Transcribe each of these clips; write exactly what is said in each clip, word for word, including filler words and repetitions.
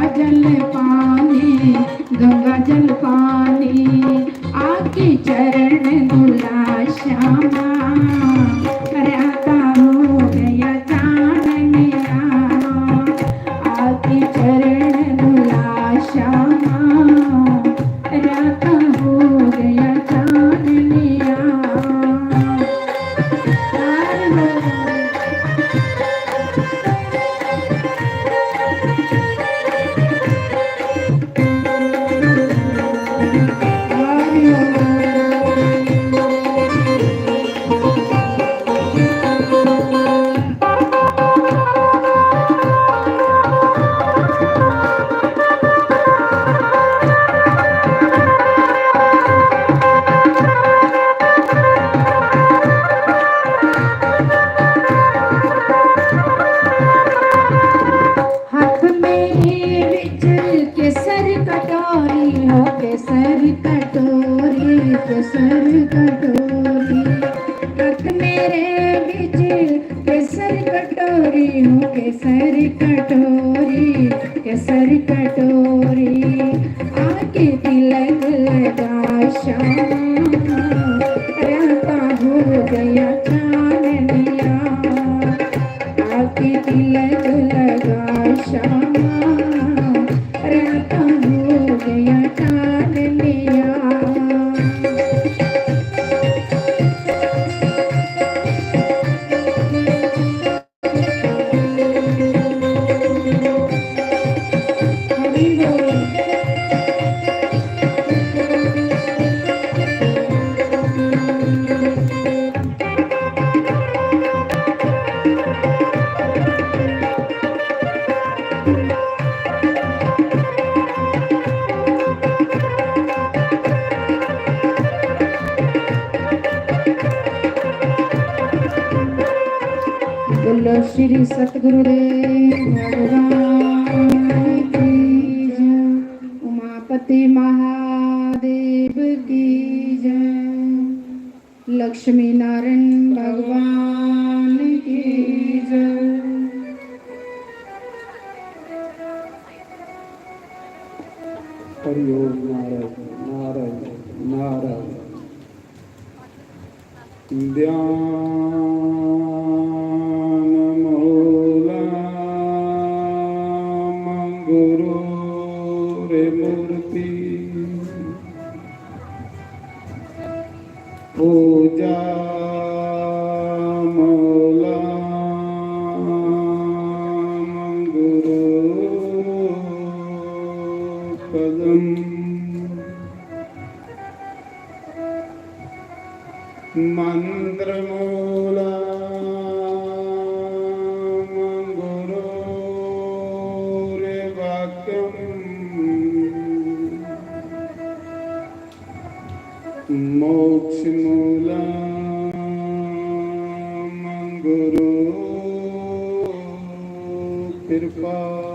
जल पानी, गंगा जल पानी, आके चरण धुला श्यामा। राता हो गया चाननिया, आके चरण धुला श्यामा। राता हो गया चाननिया। हाथ मेरे विच केसर कटोरी हो, केसर कटोरी, केसर कटोरी। हाथ मेरे विच केसर कटोरी हो, केसर कटोरी, केसर कटोरी। आके तिलक लगा श्यामा, राता हो गया चाननिया। आके तिलक लगा श्यामा, राता हो गया चाननिया। बोलो श्री सतगुरुदेव भगवान की जय, उमापति महादेव की जय, लक्ष्मी नारायण भगवान की जय। हरि ओम। नारायण, नारायण, नारायण। ध्यानमूलम् गुरोर्मूर्ति पूजामूलम् गुरु पदम्। मन्त्रमूलम् गुरोर्वाक्यम्। मोक्षमूलम् गुरु कृपा।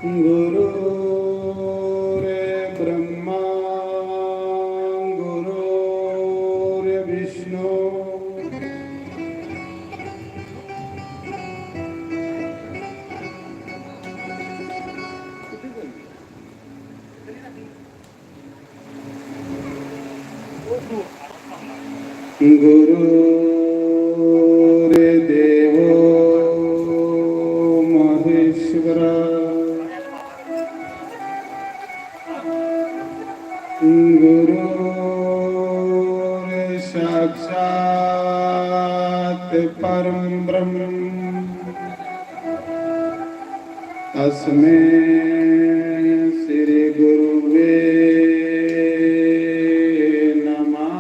गुरुर्ब्रह्मा गुरुर्विष्णु। गुरुर्देवो महेश्वर। गुरुर्साक्षात् परं ब्रह्म। तस्मै श्री गुरुवे नमः।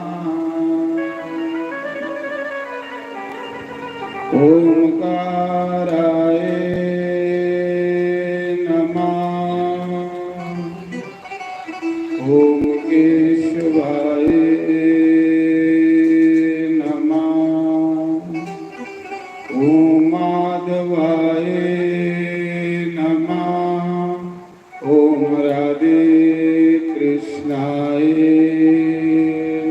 ओंकाराय नमः। ओम केशवाय नमः। ओम माधवाय नमः। ओम राधे कृष्णाय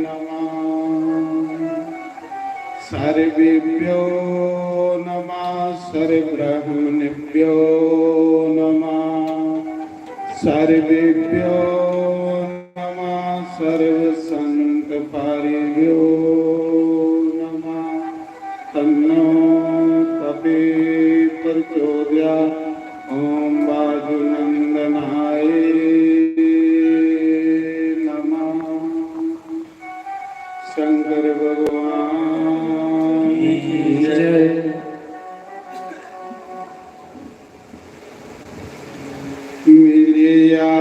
नमः। सर्वेभ्यो सर्वब्रह्मणेभ्यो नमः, सर्वेभ्यो नमः, सर्वसंतपारिभ्यो नमः। तन्नो कपि प्रचोदयात्। ॐ वायुनंदनाय नमः। शंकर भगवान की जय। मेरे यार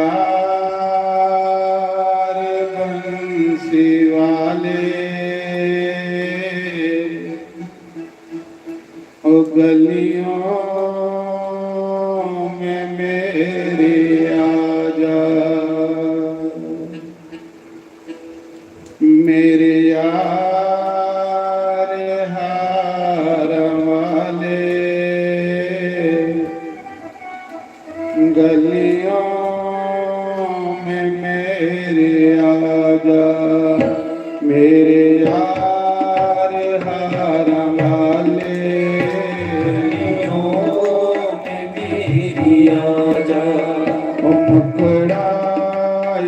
बंसी वाले, ओ गलियों में मेरी आजा। मेरे यार हार वाले, गलियों में मेरे आजा। मेरे यार हार वाले, गलियों में मेरी आजा। ओ मुखड़ा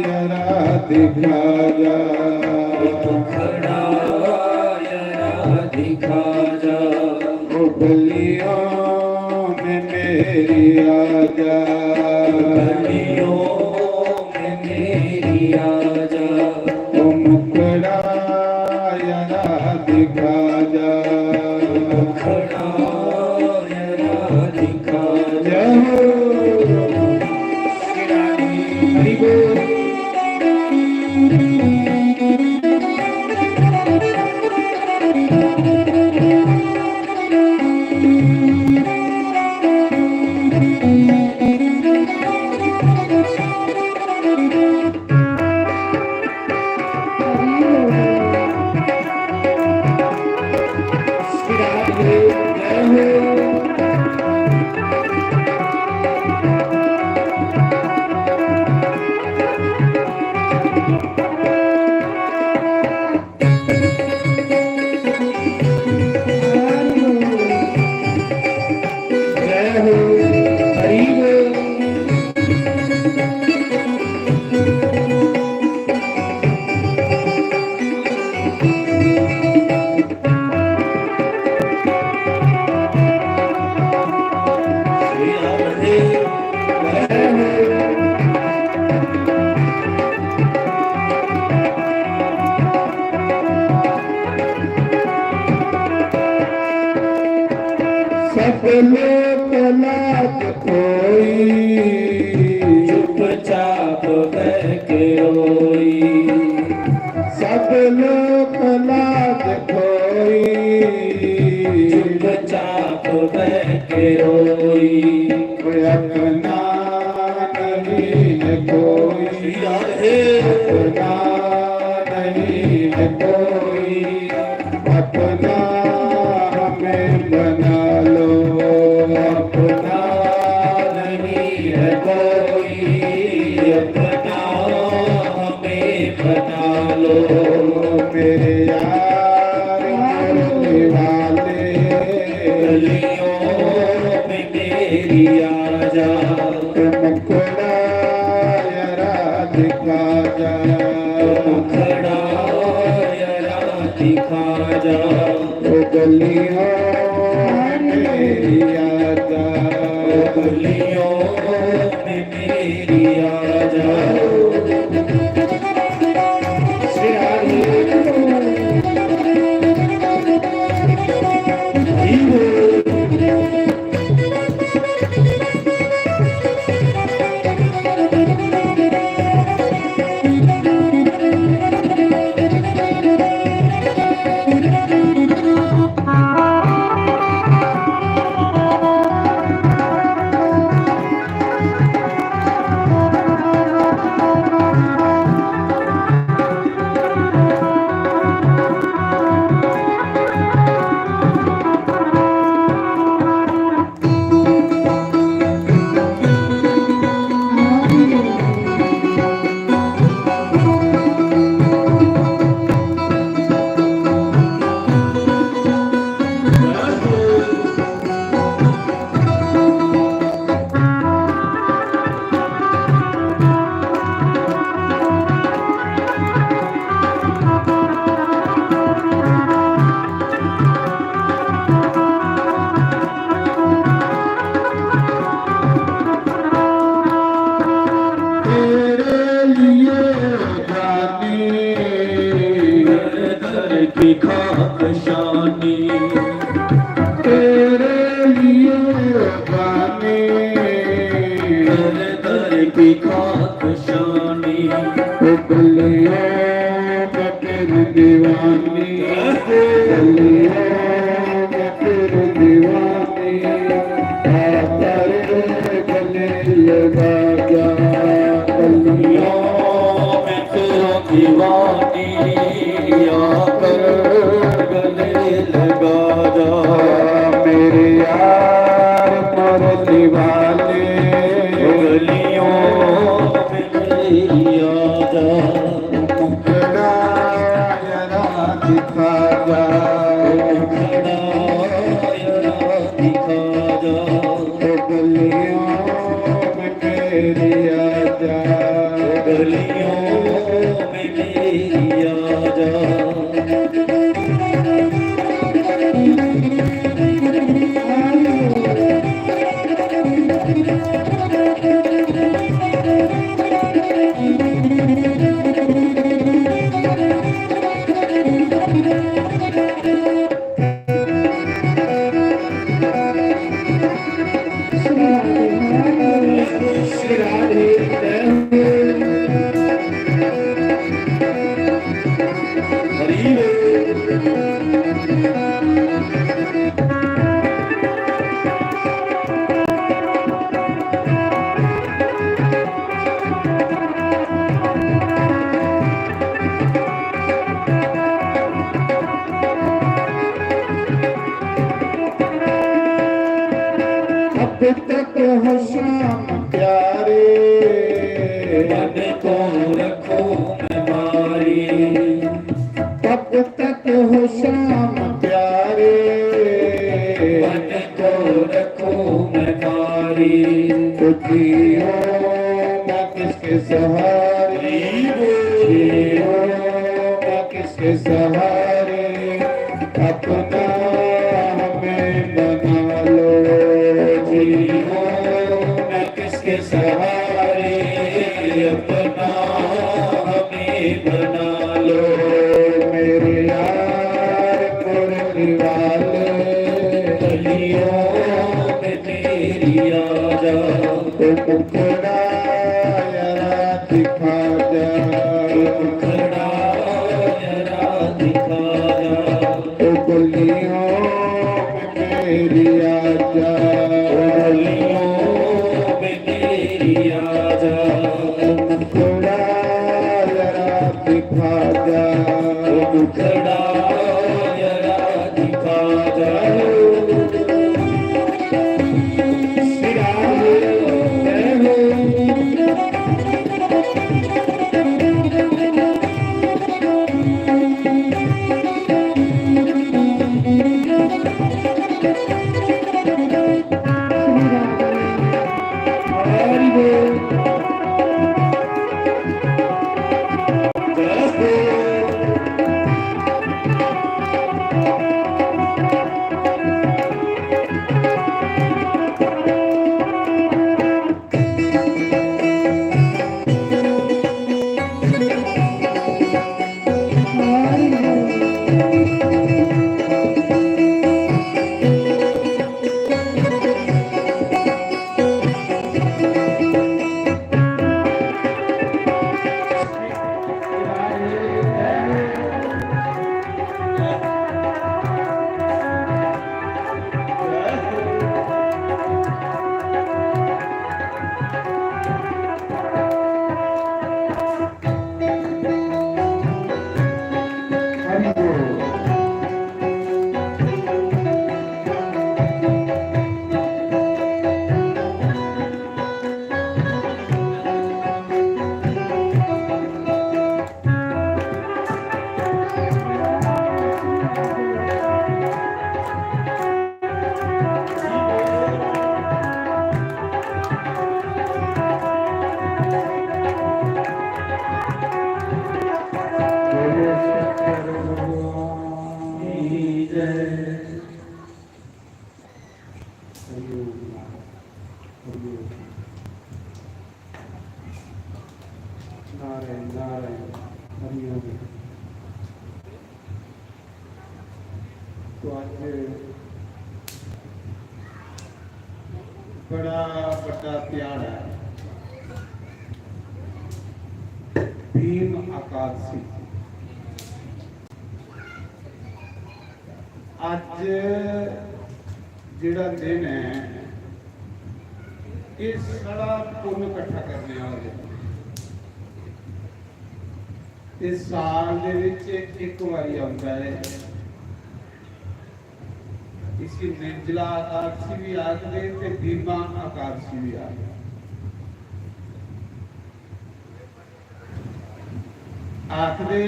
यारा दिखा जा। ओ मुखड़ा यारा दिखा जा। ओ गलियों में मेरी आजा। गलियों में मेरी आजा। ओ मुखड़ा यारा दिखा जा। मुखड़ा यारा दिखा जा। जय हो। हरि बोल। सब लोक लाज खोई, चुपचाप बह के रोई। सब लोक लाज खोई, चुपचाप बह के रोई। कोई अपना नहीं है कोई, अपना नहीं है कोई, अपना हमें बना लो। अपना नहीं है कोई, अपना हमें बना लो। मेरे यार, मेरे वाले, गलियों में मेरी आजा। मुखड़ा यारा दिखा जा। मुखड़ा यारा दिखा जा। ओ गलियों में मेरी आजा। ओ गलियों में मेरी आजा। बानी, दर दर की खाक शानी। ओ गलियों में तेरी दीवानी, गलियों में तेरी दीवानी। आकर गले लगा जा, गलियों में तेरा दीवानी। आकर गले लगा जा, मेरे यार मरने वाले। गलियों में तेरी आ जा, मुखड़ा जरा दिखा जा, मुखड़ा जरा दिखा जा। गलियों में तेरी आ जा, गलियों में तेरी आ जा। अब तक हो शाम प्यारे, मन को रखो मैं मारी। अब तक हो शाम प्यारे, मन को रखो मैं मारी। तो जियो मैं किसके सहारे, जियो मैं किसके सहारे, अपना हमें बना लो। जियो मैं किसके सहारे, अपना हमें बना लो। मेरे यार मुरली वाले, गलियों में तेरी आ जा। ओ मुखड़ा जरा दिखा जा, ओ मुखड़ा जरा दिखा जा। ओ गलियों में तेरी आ जा, ओ गलियों में तेरी आ जा। ओ मुखड़ा जरा दिखा जा, ओ मुखड़ा जरा दिखा जा। श्री राम जय हो। हरि बोल। नारायण, नारायण, हरि ओम। तो अज्ज, बड़ा बड्डा ध्याड़ा ऐ भीम एकादशी। अज्ज जेह्ड़ा दिन ऐ, एह् सारा पुन्न कट्ठा करने आह्ला दिन। ते साल दे विच इक बारी औंदा ऐ। इसी निर्जला एकादशी भी आखदे ते भीमा एकादशी भी आखदे। आखदे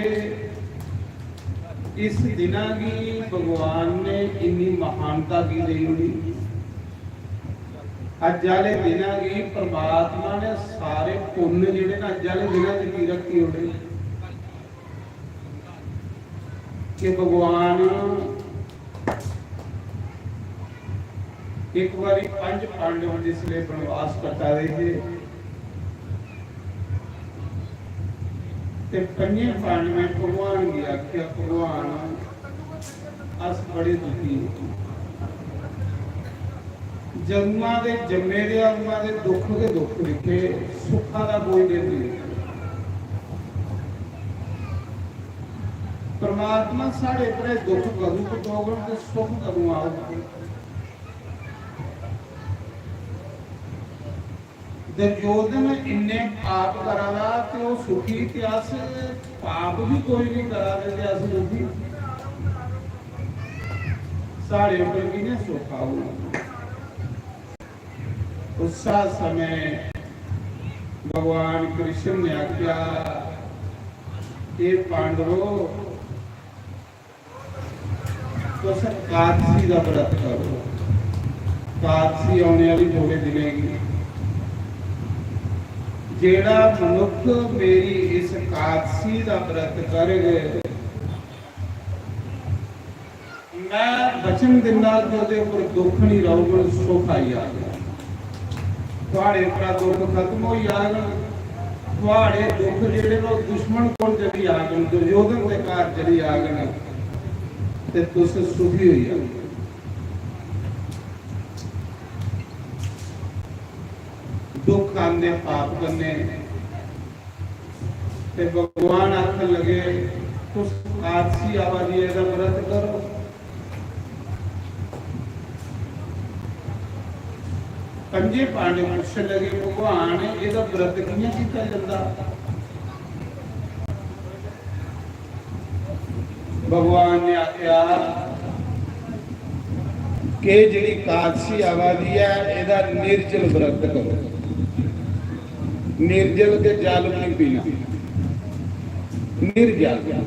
इस दिना गी भगवान ने इन्नी महानता की देई ओड़ी। अज्ज आह्ले दिना गी परमात्मा ने सारे पुन्न जेह्ड़े न अज्ज आह्ले दिना च की रक्खी ओड़े कि भगवान इक बारी पंज पांडव जिसलै बनवास कट्टा दे हे ते पंजे पांडवें भगवान गी आखेआ, "भगवान, अस बड़े दुखी आं। जदुआं दे जम्मे दे अदुआं दे दुख गै दुख दिक्खे, सुखा दा कोई दिन नहीं दिक्खेआ।" परमात्मा साढ़े पर एह् दुख कदूं कटोगन ते सुख कदूं औग? दुर्योधन इन्ने पाप करा दा ते ओह् सुखी, ते अस पाप भी कोई नहीं करा दे ते अस दुखी। साढ़े उप्पर कि'यां सुख औग? उस समय भगवान कृष्ण ने आख्या, "हे पांडवो, तुस एकादशी दा व्रत करो।" एकादशी औने आह्ली थोड़े दिनें गी। जेह्ड़ा मनुक्ख मेरी इस एकादशी दा व्रत करग, मैं वचन दिन्ना कि ओह्दे उप्पर दुख नहीं रौह्गन, सुख आई जाग। थुआढ़े उप्परा दुख खत्म होई जाग। थुआढ़े दुख जेह्ड़े न, ओह् दुश्मन कोल चली जागन, दुर्योधन दे घर चली जागन, ते तुस सुखी होई जाओ। दुख आंदे पाप कन्नै। ते भगवान आखन लगे, "तुस एकादशी आवा दी ऐ, एह्दा व्रत करो।" पंजे पांडे पुच्छन लगे, "भगवान, एह्दा व्रत कि'यां कीता जंदा?" भगवान ने आखेआ कि जेह्ड़ी एकादशी आवा दी ऐ, एह्दा निर्जल व्रत करो। निर्जल ते जल भी नहीं पीना, निर्जल।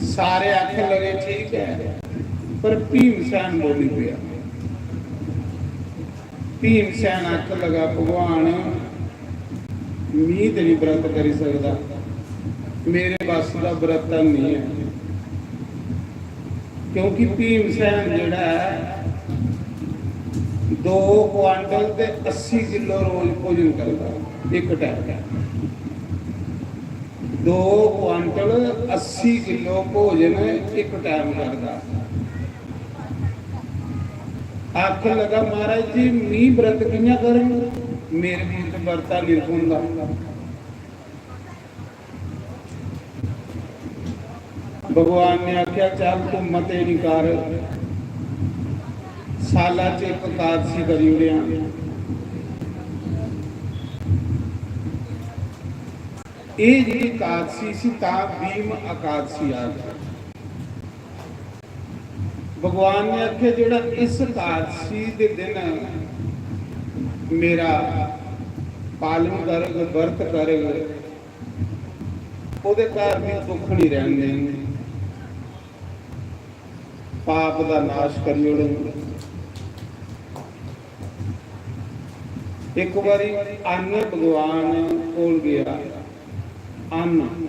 सारे आखन लगे, "ठीक है," पर भीमसेन बोली पेआ। भीमसेन आखन लगा, "भगवान, मी ते नहीं व्रत करी सकदा, मेरे बस दा व्रत नहीं है।" क्योंकि भीमसेन जेह्ड़ा ऐ, दो क्वांटल ते अस्सी किलो रोज भोजन करदा इक टाइम। दो क्वांटल अस्सी किलो भोजन इक टाइम करदा। आखन लगा, "महाराज जी, मी व्रत कि'यां करङ? मेरे कोल ते व्रता निरभुंदा।" भगवान ने आख्या, "चल, तू मते निं कर, साला च इक एकादशी करी ओड़ेआं।" एह् जेह्ड़ी एकादशी सी, तां भीम एकादशी आखदे। भगवान ने आखेआ, "जेह्ड़ा इस एकादशी दे दिन मेरा पालन करग, व्रत करग, ओह्दे घर भी दुख निं रैह्न देंग, पाप दा नाश करी ओड़ंग।" इक बारी अन्न भगवान कोल गेआ, अन्न,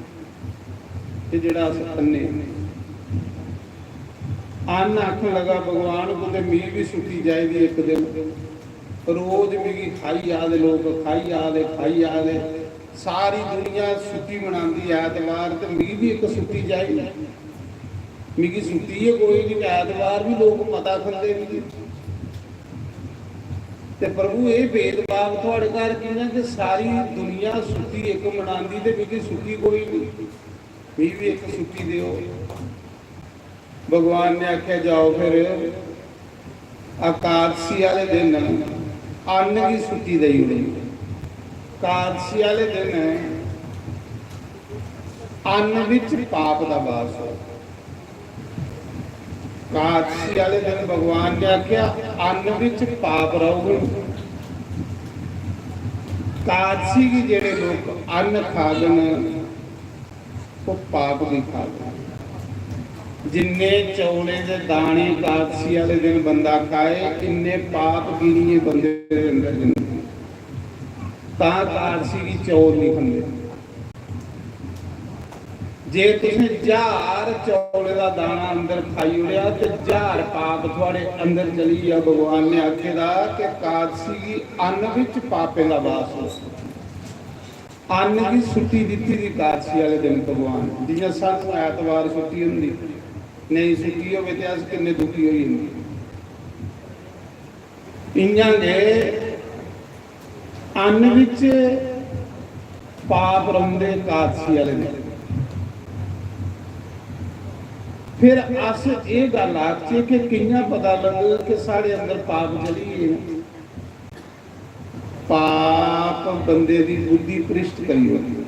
एह् जेह्ड़ा अस खन्ने, अन्न आखन लगा, "भगवान, कुतै मी बी सुट्टी चाहिदी इक दिन, रोज मिगी खाई जा दे लोक, खाई जा दे, खाई जा दे, सारी दुनिया छुट्टी मनांदी ऐ ऐतवार, ते मिगी बी इक छुट्टी चाहिदी।" मिगी छुट्टी गै कोई निं, ऐतवार बी लोक मता खंदे मिगी। ते प्रभु, एह् भेदभाव थुआढ़े घर कि'यां कि सारी दुनिया छुट्टी इक मनांदी ते मिगी छुट्टी कोई निं, मिगी बी इक छुट्टी देओ। भगवान ने आखेआ, "जाओ फिर, एकादशी आह्ले दिन अन्न गी छुट्टी देई ओड़ी।" एकादशी आह्ले दिन अन्न बिच पाप दा वास हो। एकादशी आह्ले दिन भगवान ने आखेआ, "अन्न बिच पाप रौह्ङन।" एकादशी गी जेह्ड़े लोक अन्न खाङन, ओह् पाप गी खाङन। जिन्ने चौलें दे दाने एकादशी आह्ले दिन बंदा खाए, इन्ने पाप गिनियै बंदे दे अंदर जंदे। तां एकादशी गी चौल निं खंदे। जे तुसें ज्हार चौलें दा दाना अंदर खाई ओड़ेआ ते ज्हार पाप थुआढ़े अंदर चली गेआ। भगवान ने आखे दा कि एकादशी गी अन्न बिच पापें दा वास हो। अन्न गी छुट्टी दित्ती दी एकादशी आह्ले दिन भगवान, जि'यां सानूं ऐतवार छुट्टी होंदी, नेईं छुट्टी होवे ते अस किन्ने दुखी होई जंदे। इ'यां गै अन्न बिच पाप रौंह्दे एकादशी आह्ले दिन। फिर अस एह् गल्ल आखचै कि कि'यां पता लग्गग कि साढ़े अंदर पाप चली गे न? पाप बंदे दी बुद्धि भ्रिश्ट करी ओड़दी।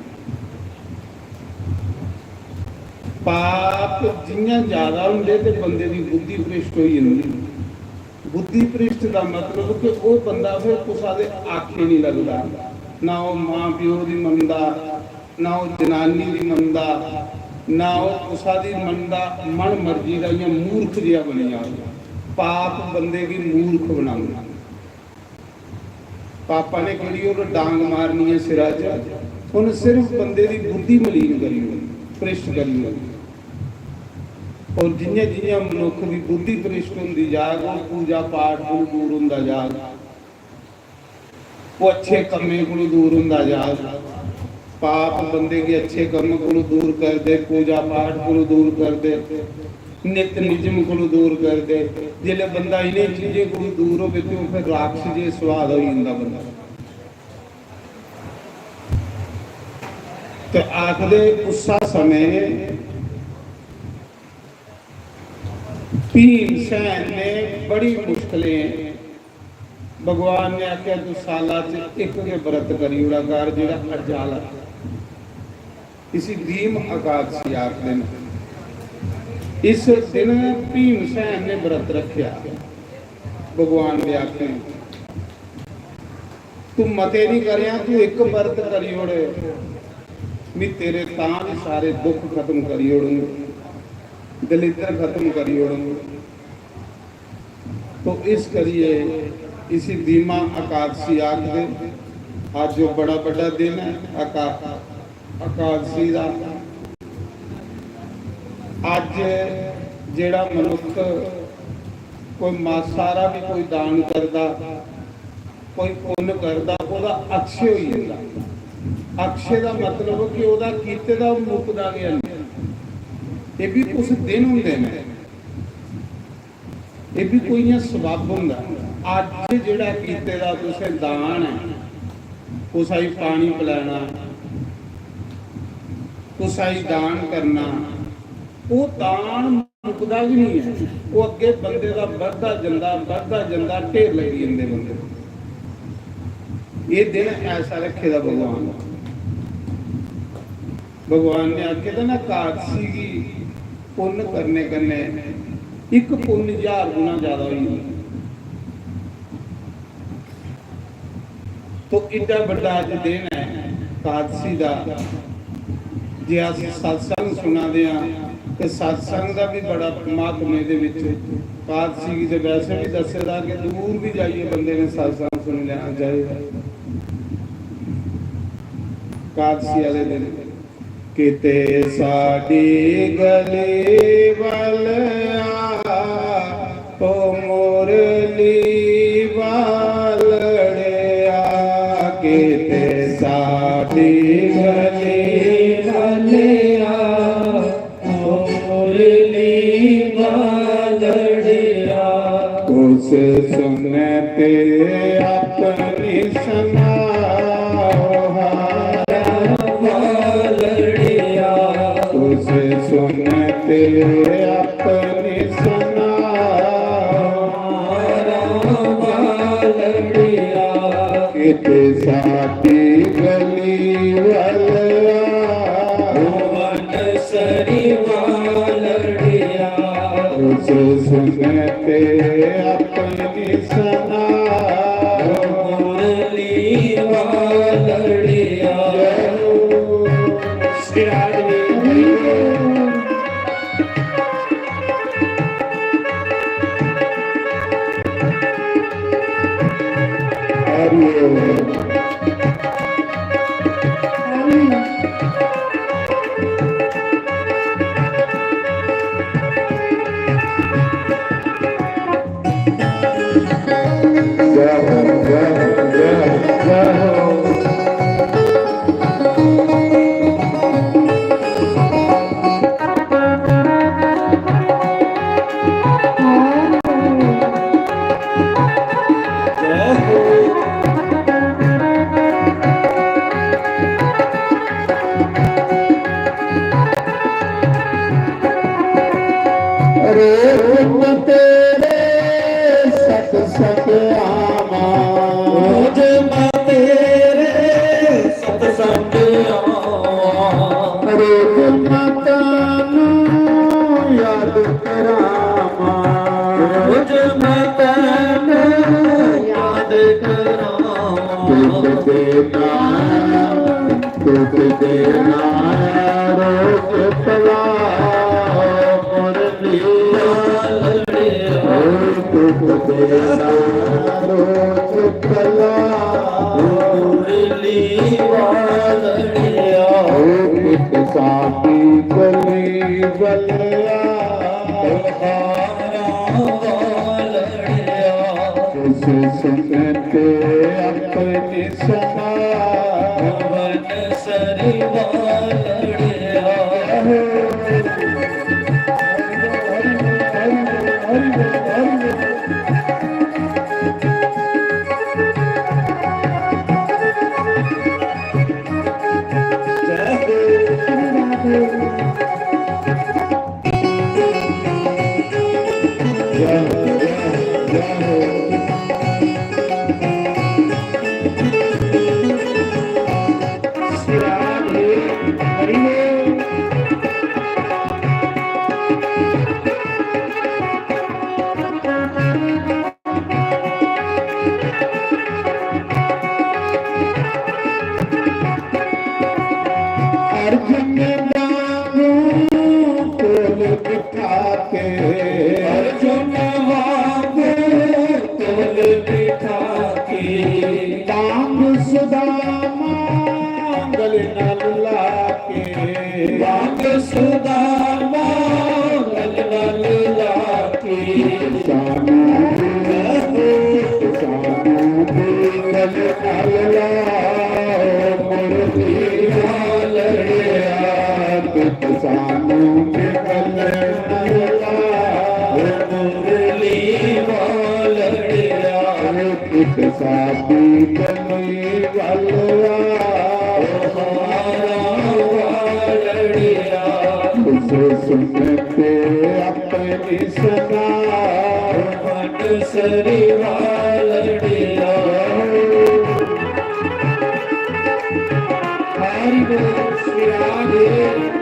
पाप जि'यां ज्यादा होंदे ते बंदे दी बुद्धि भ्रिश्ट होई जंदी। बुद्धि भ्रिश्ट दा मतलब कि ओह् बंदा फिर कुसै दे आखे निं लगदा, ना ओह् मां प्यो दी मनदा, ना ओह् जनानी दी मनदा, ना ओह् कुसै दी मनदा, मन मर्जी दा इ'यां मूर्ख जेहा बनी जाग। पाप बंदे गी मूर्ख बनांदा। पापा ने केह्ड़ी ओह् डांग मारनी ऐ सिरा च, उन्न सिर्फ बंदे दी बुद्धि मलीन करी ओड़ी, भ्रिश्ट करी ओड़ी। और जि'यां जि'यां मनुक्ख दी बुद्धि भ्रिश्ट होंदी जाग, ओह् पूजा पाठ कोलू दूर होंदा जाग, ओह् अच्छे कम्में कोलू दूर होंदा जाग। पाप बंदे गी अच्छे कम्म कोलू दूर करदे, पूजा पाठ कोलू दूर करदे, नित निजम कोलू दूर करदे। जिसलै बंदा इ'नें चीजें कोलू दूर होवे ते ओह् फिर राक्षस जे सुभाऽ दा होई जंदा बंदा। ते आखदे उस्सा समें भीमसेन ने बड़ी मुश्कलें, भगवान ने आखेआ, "तू साला च इक गै व्रत करी ओड़ा कर, जेह्ड़ा अज्ज आह्ला।" इसी भीम एकादशी आखदे न। इस दिन भीमसेन ने व्रत रखेआ, भगवान दे आखने, "तू मते निं करेआं, तू इक व्रत करी ओड़, में तेरे तां बी सारे दुख खत्म करी ओड़ङ, दलिद्दर खत्म करी ओड़ङ।" तो इस करियै इसी भीमा एकादशी आखदे। अज्ज ओह् बड़ा बड्डा दिन ऐ एका-, एकादशी दा। अज्ज जेह्ड़ा मनुक्ख कोई मासा हारा बी कोई दान करदा, कोई पुन्न करदा, ओह्दा अक्षय होई जंदा। अक्षय दा मतलब कि ओह्दा कीते दा मुकदा गै नेईं। एह् बी कुछ दिन होंदे न। एह् बी कोई इ'यां सबब होंदा। अज्ज जेह्ड़ा कीते दा तुसें दान ऐ, कुसै गी पानी पलैना, कुसै गी दान करना, ओह् दान मुकदा गै निं ऐ। ओह् अग्गें बंदे दा बधदा जंदा, बधदा जंदा, ढेर लग्गी जंदे बंदे दे। एह् दिन ऐसा रक्खे दा भगवान ने। भगवान ने आखे दा ना, एकादशी गी पुन्न करने कन्नै इक पुन्न ज्हार गुणा ज्यादा होई जंदा। तो इड्डा बड्डा अज्ज दिन ऐ एकादशी दा, जे अस सत्संग सुना दे आं ते सत्संग दा बी बड़ा महात्म एह्दे बिच। एकादशी गी ते वैसे बी दस्से दा कि दूर बी जाइयै बंदे ने सत्संग सुनी लैना चाहिदा। एकादशी आह्ले दिन किते साडी गली वल आ, ओ मुरली वालड़े आ, किते साडी गली वल आ, ओ मुरली उस सुनते अपनी सुनाओ हारा वालड़िया। उस सुनते अपनी सुनाओ हारा वालड़िया। कित साथी गली वालड़िया। भुवन सरी वालड़िया। उस सुनते अपनी सुनाओ मुरली वालड़िया। जय हो। श्री राधे। हरि ओम। जय हो, जय हो, जय हो, जय हो। अरे गुण तेरे सत्संग आवा। रोज मैं तेरे सत्संग आवा। अरे गुण तनु याद करावा। रोज मैं तनु याद करावा। तुझ बिना, तुझ बिना रोज पला मुरली वालड़िया। तुझ बिना रोज पला मुरली वालड़िया। ओ कित साथी गली बलिया। हारा वालड़िया। उस सुनते अपनी सुनाओ। भुवन सरी वालड़िया। अर्जुन वांगू कोल बिठा के, अर्जुन वांगू कोल बिठा के, बांग सुदामा गले नाल ला के, बांग सुदामा गले नाल ला के। सानू, सानू भी गले नाल ला, मुरली वालड़िया। सानू भी गले नाल ला, मुरली वालड़िया। कित साथी गली वालड़िया। हारा वालड़िया। उस सुनते अपनी सुनाओ। भुवन सरी वालड़िया। हरि बोल श्री राधे।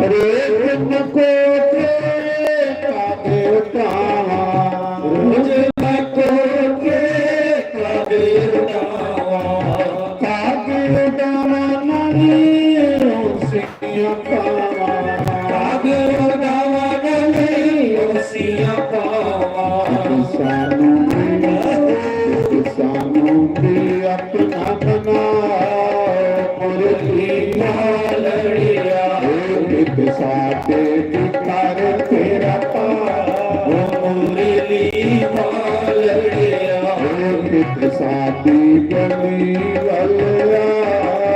रोज मैं कोठे कागज उठावां, रोज मैं कोठे कागज उठावां, कागज उठावां नानी रोसियां पावां, कागज उठावां नानी रोसियां पावां। सानू भी, सानू भी अपना बनाओ मुरली वालड़िया। ओ नित साथे दी कर तेरा पार, ओ मुरली वालड़िया। ओ नित साथी गली वालड़िया,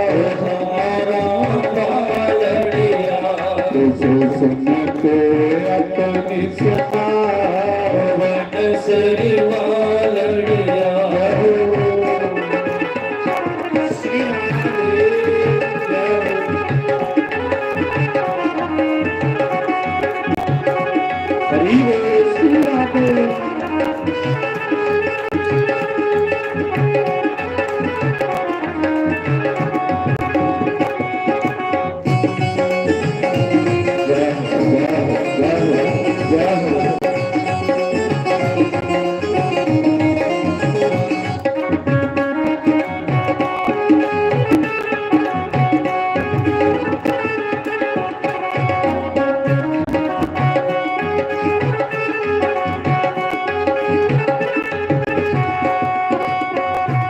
ओ हमारा वालड़िया। तुझे सुन के अपनी सना सरी वालड़िया। श्री राधे। हरि बोल श्री राधे।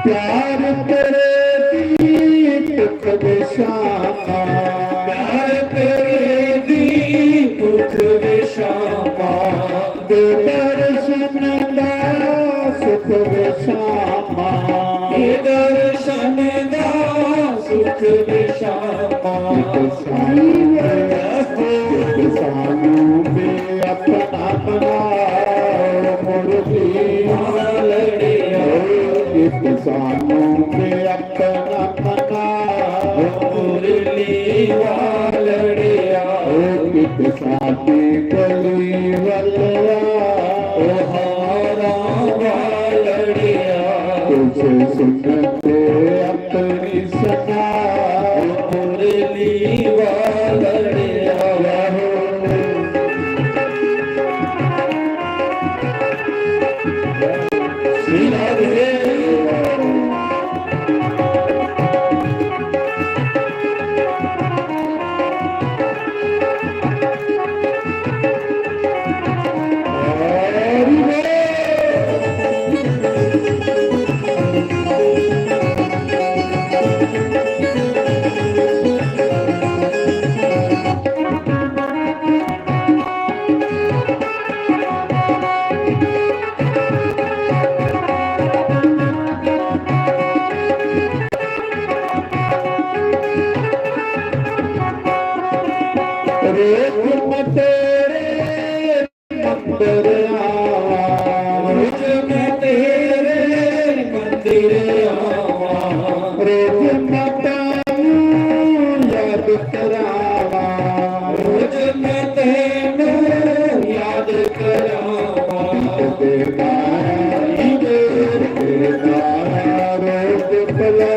प्यार तेरे दी भुख विशामा, प्यार तेरे दी भुख विशामा, दे दर्शन दा सुख विशामा, दे दर्शन दा सुख विशामा। साई सानू भी अपना बनाओ मुरली वालड़िया। सानू भी अपना बनाओ मुरली वालड़िया। साडी गली वालड़िया, ओ हारा वालड़िया। तुझे सुन के अपनी सना मुरली वालड़िया। श्री राधे। रोज मैं तेरे मंदिर आवा, रोज मैं तेरे मंदिर आवा, रोज मैं तैनू याद करावा, रोज मैं तैनू याद करावा। तेरा, तेरा रोज भला,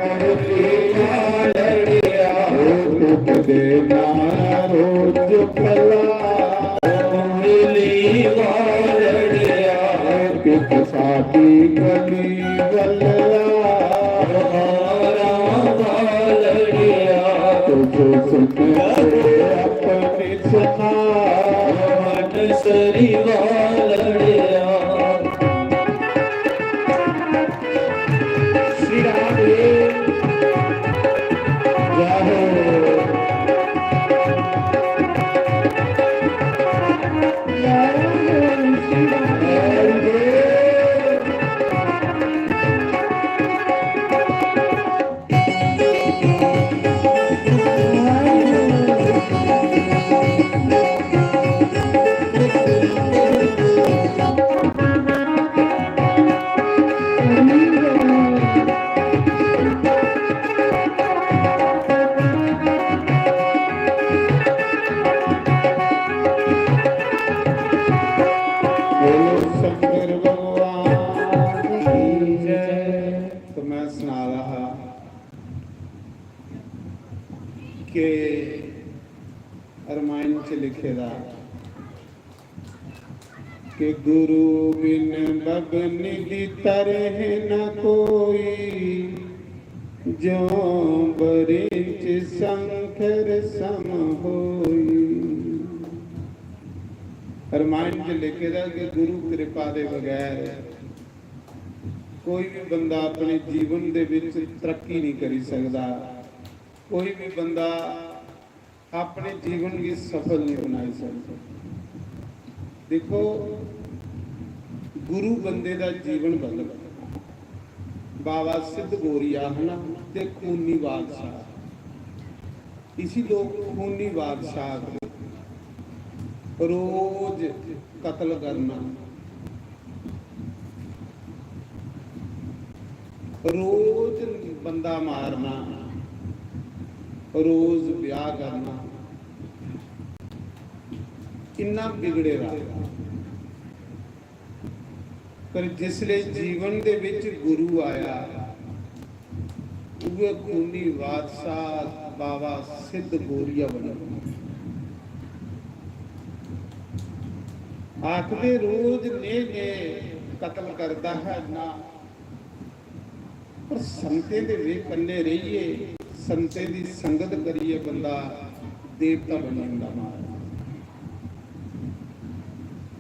मुरली वालड़िया। ओ टूटदे ना रोज भला, मुरली वालड़िया। कित साडी गली गल्ला, हारा वालड़िया। तुझे सुन के अपनी सना, मन सरी वालड़िया। श्री राधे। जय हो। बोलो शंकर भगवान की जय। तो मैं सुना रहा कि रामायण च लिखे दा कि गुरु बिन बबन दी तरह न कोई, जो बरिंच शंकर सम होई। रामायण च लिखे दा कि गुरु कृपा दे बगैर कोई भी बंदा अपने जीवन दे विच तरक्की नहीं करी सकदा। कोई भी बंदा अपने जीवन गी सफल नहीं बनाई सकदा। देखो, गुरु बंदे दा जीवन बदलदा। बाबा सिद्ध गोरिया है ना, ते खूनी बादशाह, इसी लोग खूनी बादशाह आखदे। रोज कत्ल करना, रोज बंदा मारना, रोज ब्याह करना, इन्ना बिगड़े दा। पर जिसले जीवन दे विच गुरु आया, उए खूनी बादशाह बाबा सिद्ध गोरिया बनी। आखदे रोज ने ने कत्ल करदा है ना, पर संतें दे वे कन्ने रहिए, संतें दी संगत करिए बंदा देवता बनी जंदा महाराज।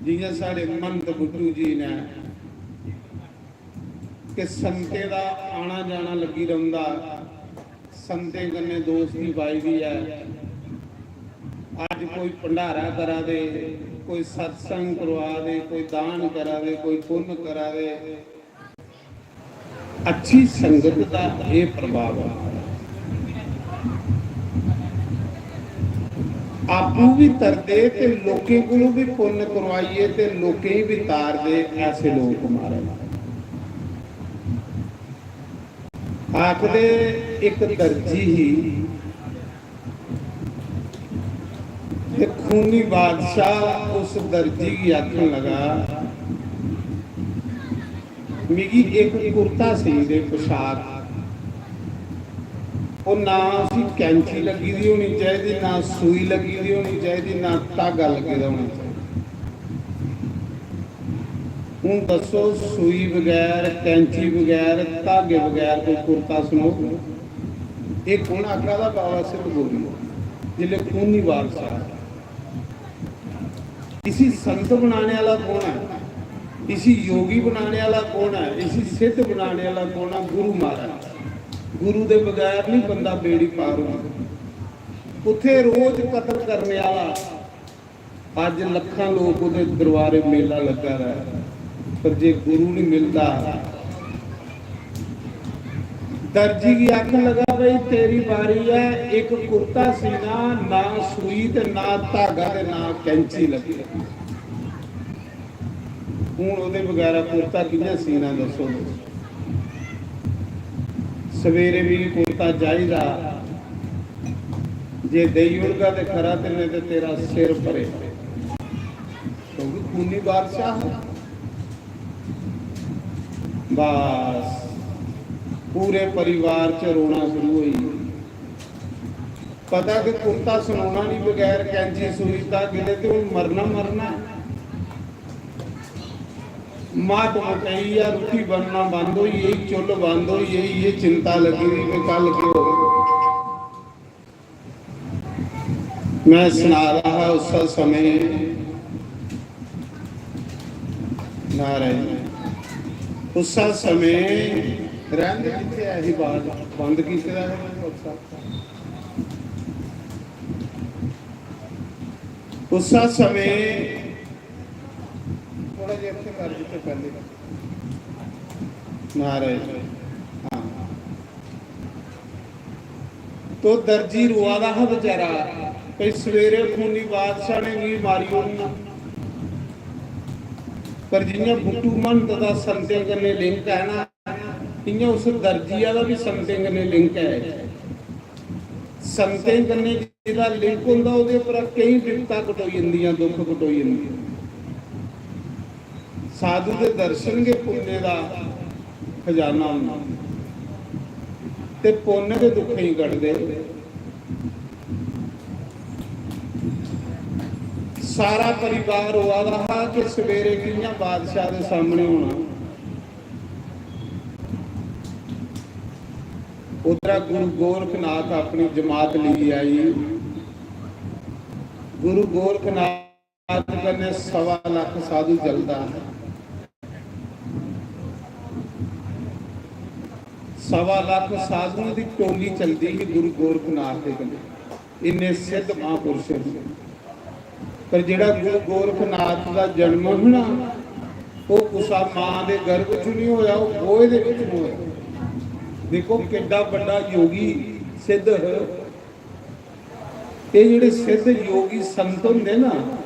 जियां साढ़े महंत बुड्ढू जी ने कि संतें दा आना जाना लगी रौंह्दा, संतें कन्नै दोस्ती पाई दी ऐ। अज्ज कोई भंडारा करा दे, कोई सत्संग करवा दे, कोई दान करा दे, कोई पुन्न करा दे। अच्छी संगत दा एह् प्रभाव ऐ। आपूं भी तरदे ते लोकें कोलों भी पुन्न करवाइयै ते लोकें गी भी तारदे ऐसे लोक मारे। आखदे इक दर्जी ही ते खूनी बादशाह उस दर्जी गी आखन लगा, "मिगी इक कुर्ता सी दे, पोशाक।" ओह् ना उसी कैंची लग्गी दी होनी चाहिदी, ना सूई लग्गी दी होनी चाहिदी, ना धागा लग्गे दा होना चाहिदा। हून दस्सो, सूई बगैर, कैंची बगैर, धागे बगैर कोई कुर्ता सनोग? एह् कु'न आखा दा? बाबा सिद्ध गोरी। जिसलै खूनी बादशाह, इसी संत बनाने आह्ला कौन ऐ? इसी योगी बनाने आह्ला कौन ऐ? इसी सिद्ध बनाने आह्ला कौन ऐ? गुरु महाराज। गुरु दे बगैर नहीं बंदा बेड़ी पार होंदा। उत्थे रोज कत्ल करने आह्ला, अज्ज लक्खां लोक ओह्दे दरबारे मेला लग्गा दा ऐ, पर जे गुरु नहीं मिलदा, दर्जी गी आखन लगा, "भाई, तेरी बारी ऐ, इक कुर्ता सीना, ना सूई ते ना धागा ते ना कैंची लग्गे।" हून ओह्दे बगैरा कुर्ता कि'यां सीना, दस्सो तुस? सवेरे मिगी कुर्ता चाहिदा, जे देई ओड़गा ते खरा, ते नेईं ते तेरा सिर परे। क्योंकि खूनी बादशाह हा। बस, पूरे परिवार च रोना शुरू होई गेआ। पता कि कुर्ता सनोना नहीं बगैर कैंची सूई धागे दे, ते हून मरना मरना ऐ। मात मचाई ऐ, रुट्टी बनना बंद होई गेई, चुल्ल बंद होई गेई, एह् चिंता लग्गी दी कि कल केह् होग। मैं सना रहा हा उस समय, नारायण, उस समय रहंदे कित्थे ऐ ही बात बंद कीते दा है। उस समय थोड़ा जिहा इत्थे कर दित्ते पहले। नारायण। हाँ। तो दर्जी रोआ दा हा बेचारा, भई सवेरे खूनी बादशाह ने मिगी मारी ओड़ना। पर जियां बुड्ढू महंत दा संतें कन्नै लिंक है ना, इयां उस दर्जिया दा भी संतें कन्नै लिंक है। संतें कन्नै जेह्दा लिंक होंदा, ओह्दे उप्परा केईं बिपता कटोई जंदियां, दुख कटोई जंदे। साधु दे दर्शन गै पुण्य दा खजाना होंदा, ते पुण्य गै दुखें गी कढदे। सारा परिवार रोआ दा हा कि सवेरे कि'यां बादशाह दे सामने होना। उद्धरा गुरु गोरखनाथ अपनी जमात लेइयै आई। गुरु गोरखनाथ कन्नै सवा लक्ख साधु चलदा हा। सवा लक्ख साधुएं दी टोली चलदी ही गुरु गोरखनाथ दे कन्नै। इन्ने सिद्ध महापुरुष हे। पर जेह्ड़ा गुरु गोरखनाथ दा जन्म हा ना, ओह् कुसा मां दे गर्भ च नहीं होया, ओह् गोहे दे बिच होया। देखो किड्डा बड्डा योगी सिद्ध है। ये जेह्ड़े सिद्ध योगी संत होंदे ना,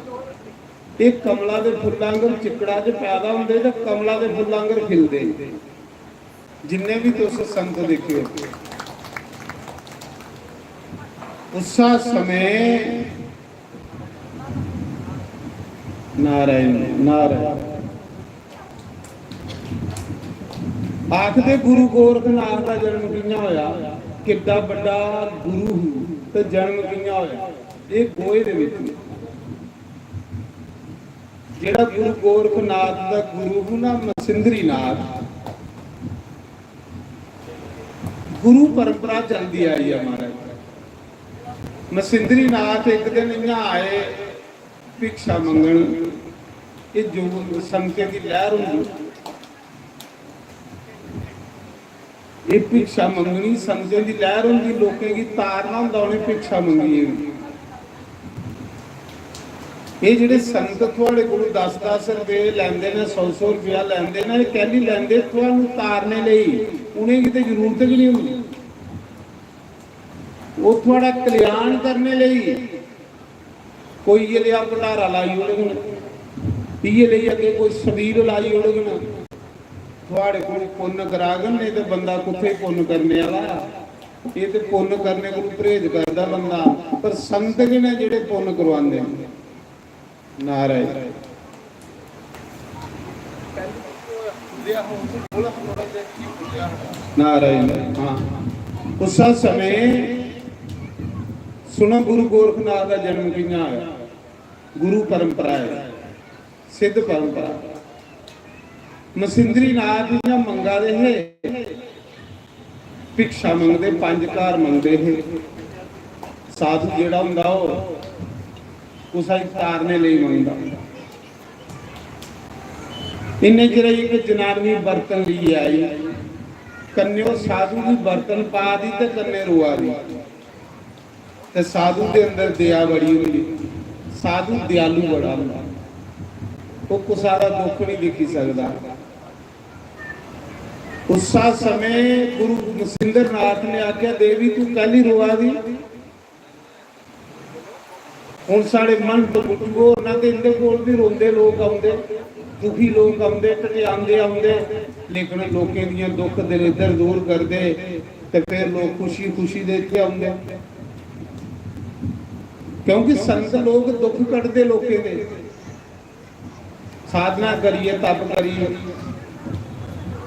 ये कमला दे फुल्लां आंगर चिक्कड़ा च पैदा होंदे ते कमला दे फुल्लां आंगर खिलदे। जिन्ने भी तुस संत दिक्खेओ, उस्सा समें नारायण, नारायण आखदे गुरु गोरखनाथ दा जन्म कि'यां होया? किड्डा बड्डा गुरु हूं ते जन्म कि'यां होया? ये गोहे दे विच। जेह्ड़ा गुरु गोरखनाथ दा गुरु हूं ना, मसिंद्रीनाथ, गुरु परंपरा चलदी आई है महाराज। मसिंद्रीनाथ एक दिन इ'यां आए भिक्षा मंगन, ये जो संगतें दी लैह्र होंदी, ये भिक्षा मंगनी, संगतें दी लैह्र होंदी, लोकें गी तारना होंदा उ'नें भिक्षा मंगियै बी। ये जेह्ड़े संत थुआढ़े कोल दस दस रपेऽ लैंदे न, सौ सौ रपेआ लैंदे न, एह् कैह्ली लैंदे? थुआनू तारने लेई। उ'नेंगी ते जरूरत गै निं होंदी। ओह् थुआढ़ा कल्याण करने लेई कोई इ'यै लेआ भंडारा लाई ओड़गन, इ'यै लेई अग्गें कोई सबील लाई ओड़गन। थुआढ़े कोल पुन्न करागन, नेईं ते बंदा कुत्थै पुन्न करने आह्ला? एह् ते पुन्न करने कोल परहेज करदा बंदा, पर संत गै न जेह्ड़े पुन्न करवांदे न। नारायण। नारायण। हाँ, उस्सा समें सुनो गुरु गोरखनाथ दा जन्म कि'यां होया। गुरु परंपरा है, सिद्ध परंपरा। मसिंद्री नाथ इ'यां मंगा दे हे, भिक्षा मंगदे, पंज घर मंगदे हे। साधु जेह्ड़ा होंदा, ओह् कुसै गी तारने लेई मंगदा। इन्ने चिर इक जनानी बर्तन लेइयै आई, कन्नै ओह् साधु गी बर्तन पा दी ते कन्नै रोआ दी। ते साधु दे अंदर दया बड़ी होंदी, साधु दयालु बड़ा होंदा, ओह् कुसै दा दुख नहीं दिक्खी सकदा। उस्सा समें गुरु मसिंदर नाथ ने आख्या, "देवी, तू कैली रोआ दी?" हुन साढ़े मन तो पुच्छो ना, ते इंदे कोल भी रोंदे लोक औंदे, दुखी लोक औंदे, टटियांदे औंदे, लेकिन लोकें दियां दुख दलिद्दर दूर करदे ते फिर लोक खुशी खुशी दे इत्थै औंदे, क्योंकि संत लोक दुख कटदे लोकें दे। साधना करिए, तप करिए।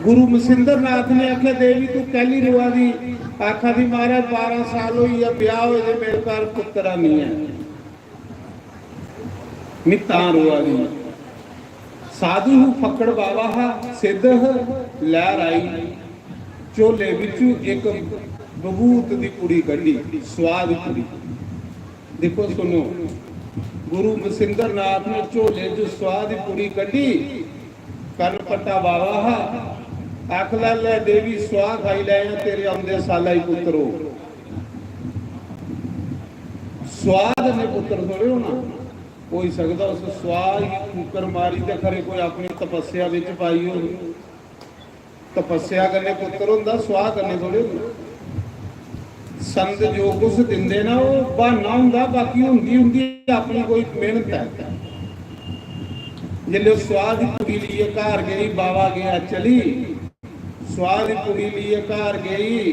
गुरु मसिंदर नाथ ने आख्या, "देवी, तू कैली रोआ दी?" आखा दी, "महाराज, बारां साल होई गेआ ब्याह होए दे, मेरे घर पुत्तरा नहीं है, मैं तां रोआ दी।" साधु हूं, फक्कड़ बाबा हा, सिद्ध ह, लैहर आई, झोले बिचू एक बभूत दी पुड़ी कड्ढी, स्वाद पुड़ी। देखो, सुनो, गुरु मसिंदर नाथ ने झोले च स्वाह दी पुड़ी कड्ढी, कन्न पट्टा बावा हा, आख लै, "लै देवी, स्वाह खाई लै, तेरे औंदे साला ही पुत्तर हो।" स्वाह कन्नै पुत्तर थोड़े होना। होई सकदा उस स्वाह गी फूकर मारी ते खरे कोई अपनी तपस्या बिच पाई होग। तपस्या कन्नै पुत्तर होंदा, स्वाह कन्नै थोड़े होंदा। संत जो कुछ दिंदे ना, ओह् ब्हाना होंदा, बाकी होंदी उंदी अपनी कोई मेहनत ऐ। जेल्लै ओह् स्वाह दी पुड़ी लेइयै घर गेई, बावा गेआ चली, स्वाह दी पुड़ी लेइयै घर गेई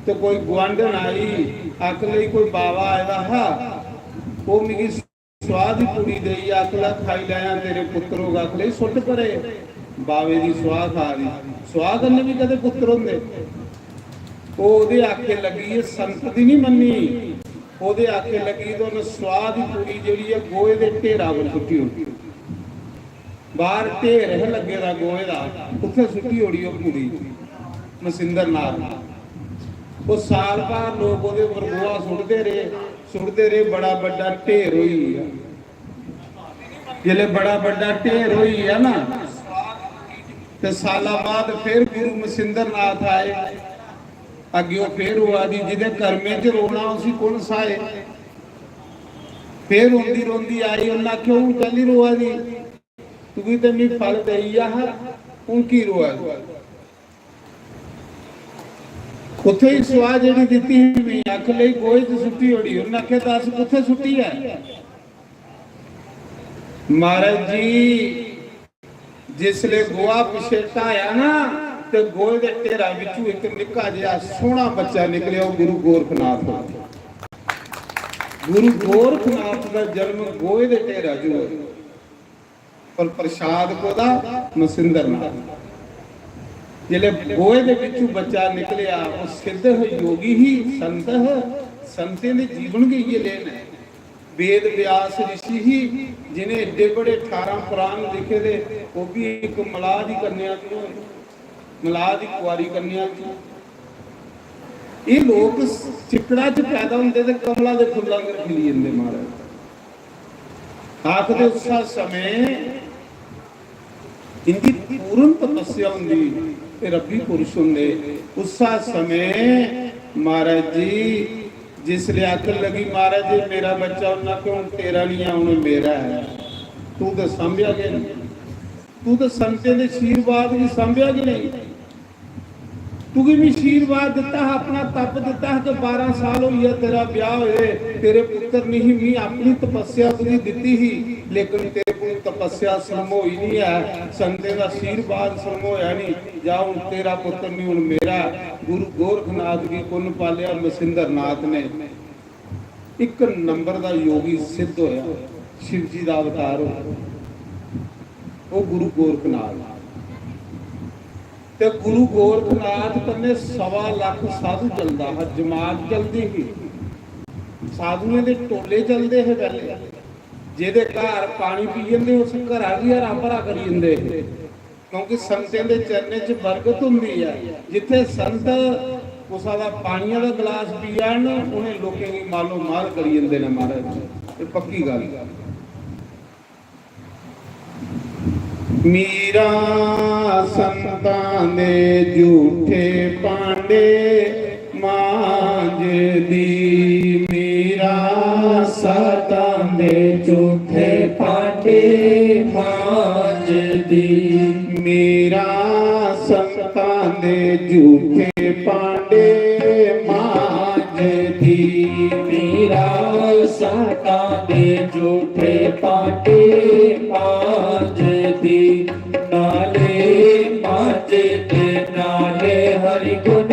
ते कोई गुआंढन आई, आखन लगी, "कोई बावा आए दा हा, ओह् मिगी स्वाह दी पुड़ी देई, आख लै, खाई लैयां, तेरे पुत्तर होगा।" आख लगी, "सुट्ट परे, बावे दी स्वाह खा दी, स्वाह कन्नै बी कदें पुत्तर होंदे?" ओह् ओह्दे आखे लगी, "एह् संत दी निं मन्नी, ओह्दे आखे लगी ते उन्नै सुआह् दी पुड़ी जेह्ड़ी ऐ गोहे दे ढेरा पर सुट्टी ओड़ी। बाहर ढेर है लग्गे दा गोहे दा, उत्थै सुट्टी ओड़ी ओह् पुड़ी मसिंदर नाथ ने। ओह् साल भर लोक ओह्दे पर गोहा सुट्टदे रेह्, सुट्टदे रेह्, बड़ा बड्डा ढेर होई गेआ। जिसलै बड़ा बड्डा ढेर होई गेआ ना, ते साला बाद फिर गुरु मसिंदर नाथ आए। अग्गें ओह् फिर रोआ दी, जिदे कर्में च रोना उसी कु'न साए? फिर रोंदी रोंदी आई, उन्नै आखेआ, "हून कैल्ली रोआ दी? तुगी ते मी फल देई गेआ हा, हून की रोआ दी?" कुत्थै ही सुआह् जेह्ड़ी दित्ती ही, मी आख लेई गोहे च सुट्टी ओड़ी। उन्नै आखेआ, "दस कुत्थै सुट्टी ऐ?" महाराज जी, जिसले गोहा पिच्छे ढाया ना, ते गोहे दे ढेरा विचों इक निक्का जेहा सोहना बच्चा निकलेआ, ओह् गुरु गोरखनाथ होर। गुरु गोरखनाथ दा जन्म गोहे दे ढेरा च होआ, पर प्रसाद कोदा? मसिंदर नाथ। जिसले गोहे दे विचों बच्चा निकलेआ, ओह् सिद्ध ह, योगी ही, संत ह। संतें दे जीवन गै इयै लेह न। वेद व्यास ऋषि ही, जिन्हें एड्डे बड़े अठारां पुराण लिखे दे, ओह् भी इक मलाह दी कन्या चों, मलाह दी कुआरी कन्या चों। एह् लोक चिक्कड़ा च पैदा होंदे ते कमला दे फुल्ल आंगर खिली जंदे महाराज। आखदे उस्सै समें इंदी पूर्ण तपस्या होंदी, ते रब्बी पुरुष होंदे। उस्सै समें महाराज जी जिसलै आखन लगी, "महाराज, एह् मेरा बच्चा, उन्नै आखेआ, 'हून तेरा निं ऐ, हून मेरा ऐ।' तूं ते सांभेआ गै नेईं, तूं ते संतें दे आशीर्वाद गी सांभेआ गै नेईं।" तुगी बी आशीर्वाद दित्ता हा, अपना तप दित्ता हा कि बारां साल होई गेआ तेरा ब्याह होए, तेरे पुत्तर नहीं, मी अपनी तपस्या तुगी दित्ती ही, लेकिन तेरे कोल तपस्या समोई नहीं है, संतें दा आशीर्वाद समोया नहीं। जा हुन तेरा पुत्तर नहीं, हुन मेरा। गुरु गोरखनाथ गी कुन्न पालेआ? मसिंदर नाथ ने। इक नंबर दा योगी सिद्ध होया, शिव जी दा अवतार होया, ओह गुरु गोरखनाथ। ते गुरु गोरखनाथ कन्नै सवा लख साधु चलदा हा, जमात चलदी ही, साधुएं दे टोले चलदे हे पैह्ले। जेह्दे घर पानी पी जंदे, उस घरा गी हरा भरा करी जंदे हे, क्योंकि संतें दे चरणें च बरकत होंदी ऐ। जित्थै संत कुसै दा पानिया दा गलास पी जान, उ'नें लोकें गी मालो माल करी जंदे न महाराज, एह् पक्की गल्ल ऐ। मीरा संतां दे झूठे भांडे मांजदी, मीरा संतां दे झूठे भांडे मांजदी, मीरा संतां दे झूठे भांडे मांजदी, मीरा संतां दे झूठे भांडे मांजदी। नाले मांजे ते नाले हरि गुण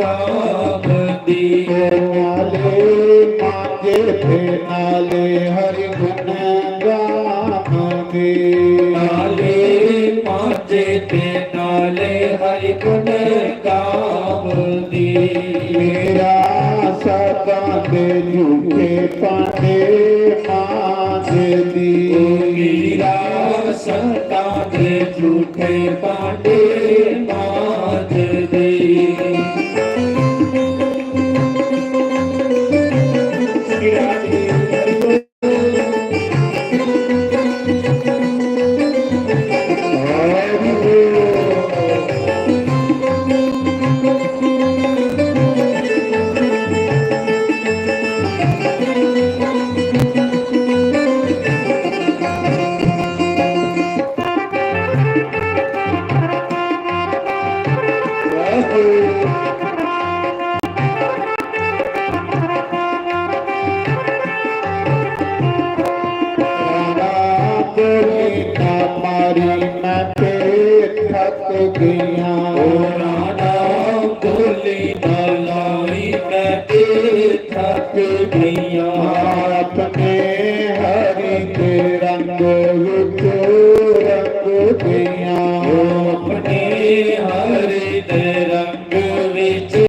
गावदी। नाले मांजे ते नाले हरि गुण गावदी। नाले मांजे ते नाले हरि गुण गावदी। मीरा संतां दे झूठे भांडे मांजदी। ओ मीरा संतां दे झूठे भांडे मांजदी। राणा बोली ना मारी मैं ते थक गईयां। ओ राणा बोली ना मारी मैं ते थक गईयां। अपने हरि दे रंग विच रंग गईयां। ओ अपने हरि दे